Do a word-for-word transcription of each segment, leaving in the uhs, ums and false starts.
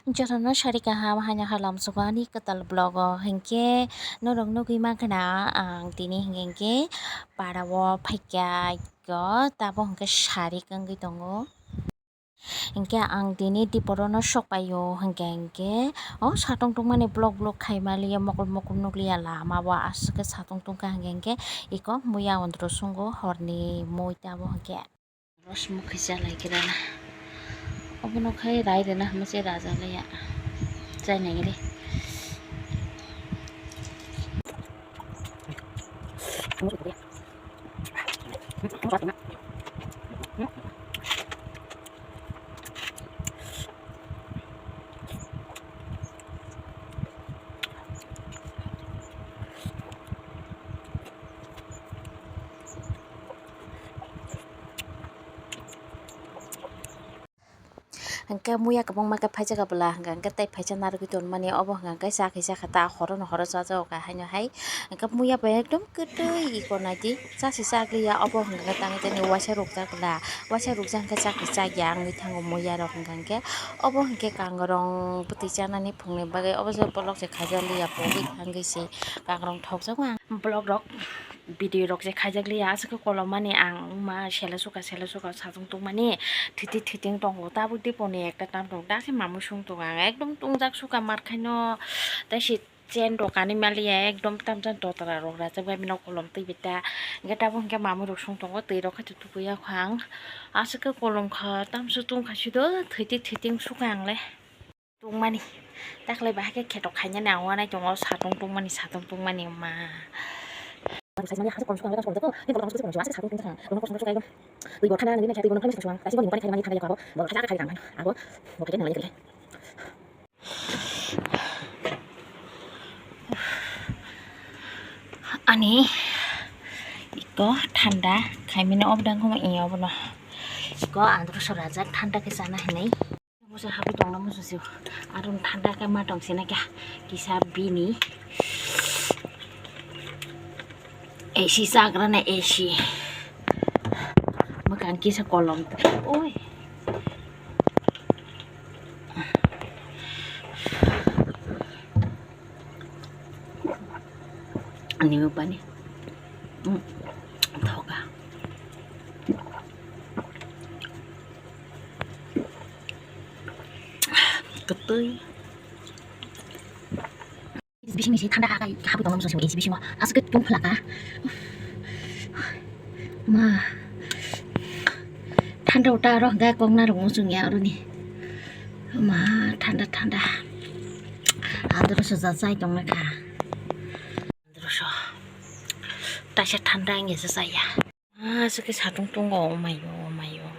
Jotono sari kaham haino halam sugo ani kwtal vlog o, hinkhe norok nugwi mankha na ang tini hinkhe hinkhe para o phaikha, tabo hinkhe sari kwngwi tongo. Hinkhe ang tini diporono sokpaio hinkhe hinkhe o satung tungmani vlog vlog khaimaliya mokol mokol nukliya lama o aswk khe satung tungkha hinkhe hinkhe iko muya ondro sungo horni mui tabo hinkhe. Rosmukhi chalai khe rana. Obono khai rai rwna hwnwi se raja laiya. Chai nai le. Hingke muya kwbangma khe phaijak bwla hingka hingke tei phaisa narwgwi tonmani obo hingka hingke chakhe chakhe ta horo no horo chajago kha haino hai hingke muya bai ekdom kwtwi iko naidi chasi chakliya obo hingka hingke tangwi tangwi waisa rukjak bwla waisa rukjak hingke chakhe chakya wngwi thango muya rok hingka hingke obo hingke kangrong bwtwi chanani phungni bagwi obo je bolok se khaijak liya pogwi thangwi se kangrong thokjago ang bolok rok. Video rok je khaijak liya aswk khe kolom mani ang wngma sele suka sele suka sajwng tongmani thiti thiting tongo tabuk diponi ekta tam tongo dakhe mamui sung tongo ang ekdom tungjak suka markhaino tei se chain rok kanwi maliya ekdom tamjani dotra rok rajak bai mino kolom twi bai ta hingke tabuk hingke mamui rok sung tongo twi rok khe tukuya kha ang aswk khe kolom kha tamswk tungkha sido thiti thiting suka ang le. Tungmani. Takhwlai bahai khe khetok khainani ang uanai tongo, satung tungmani, satung tungmani ma. Ani iko thanda khaimani obo dang khe iko andro sora jak thanda khe chana hinwi. Musa habi tongna musa sio. Arung thanda khe ma tong sina kya. Kisa bini. A C chagra na A C. Makan kisa kolom. Oi. Ani mo pani. Hmm. Thoka. Kwtwi. Bising bising thanda kha kai kha bwi tongma musa sio A C bisingo aswk khe tong phlaka ma thanda uta aro hwnkhe kokna rwngmo chwngya aroni ma thanda thanda andro se ja chai tongna kha andro so taisa thanda wngya se chaya. Ah, aswk khe satung tongo, oh my God, oh my God.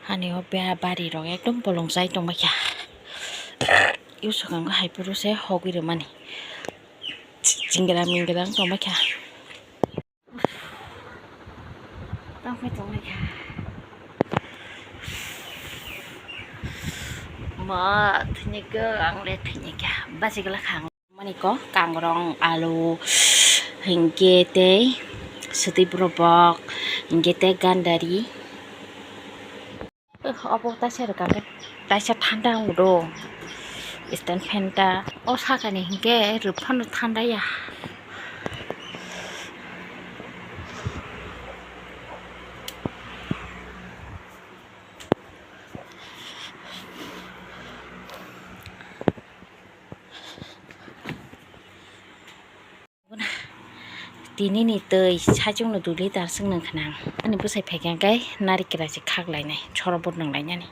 Hani o bia bari rok ekdom bolong chai tongbaikha. Usukang hai phuru se hogwi rwmani. Chingra mingra wng tongbaikha. Tongphai tongbaikha. Ma, thwinwi kha, ang le thwinwi kha. Basi glak kha ang. Mani ko kangrong, alu, hinkhe tei swtwi borok, hinkhe tei gandari. Obo taisa rwkha khe taisa thanda wng do stand fan ta. O sakani hinkhe rwphano thanda ya. Tini ni twi saichung no dui litar swng nang khna ang. Ani bwsai phaikha khe nari kira se khak lainai, chorop bo nang lainani.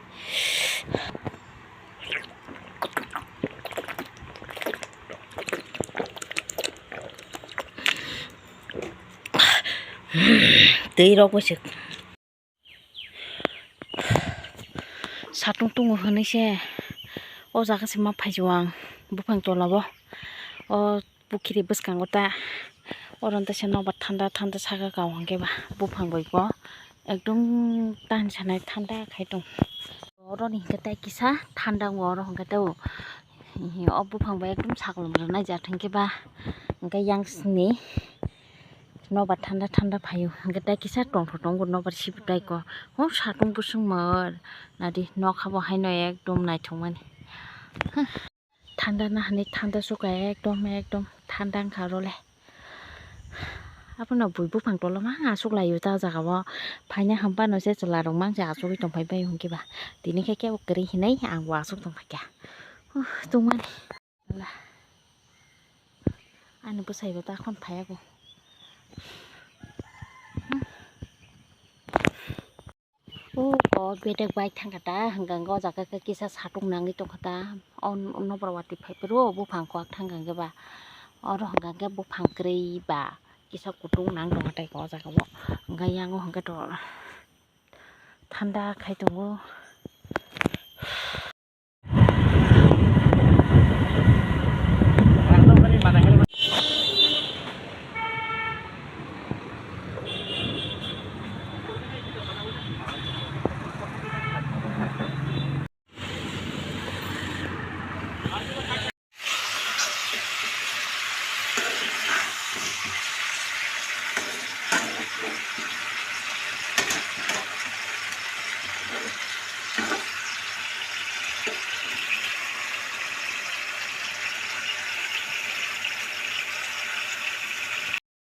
Twi rok bo se. Satung tungo hwnwi se o jaga se ma phaisu ang buphang tola o, o pukhiri bwskango ta oro tei se nokbar thanda thanda saka kha hwnkhe ba buphang bai bo ekdom tang sanai thanda khai tong oro ni hwnkhe tei kisa thanda wngo oro hwnkhe tei o buphang bai ekdom saklom rwnai jat hwnkhe ba hwnkhe yang sini. Nobar thanda thanda phaio hwnkhe tei kisa tongthok tongo nobar sibo tei ko hwn satung bwswngma nadi nokha bo haino ekdom naithokmani. Thanda na hani thanda suka ekdom ekdom thanda wngkha oro le. Abono bui buphang toloma aswk laio ta jaga o. Phaina hampano se chwla rok mang se achugwi tongphai bai hwnkhe ba. Tini khe kebo kwrwi hinwi ang bo aswk tongphai kha. Huh, tongmani. Ani bwsai bo ta khon phaiya kho. O kok bedek bai thangkha ta, hwnkha hwnkhe o jaga khe kisa satung nangwi tongkha ta. O nokbar watwi phai phuru o buphang kok thangkha hwnkhe ba, oro hwnkha hwnkhe buphang kwrwi ba kisa kutung nang tongkha tai o jaga o. Hwnkhe yang o hwnkhe to thanda khai tongo.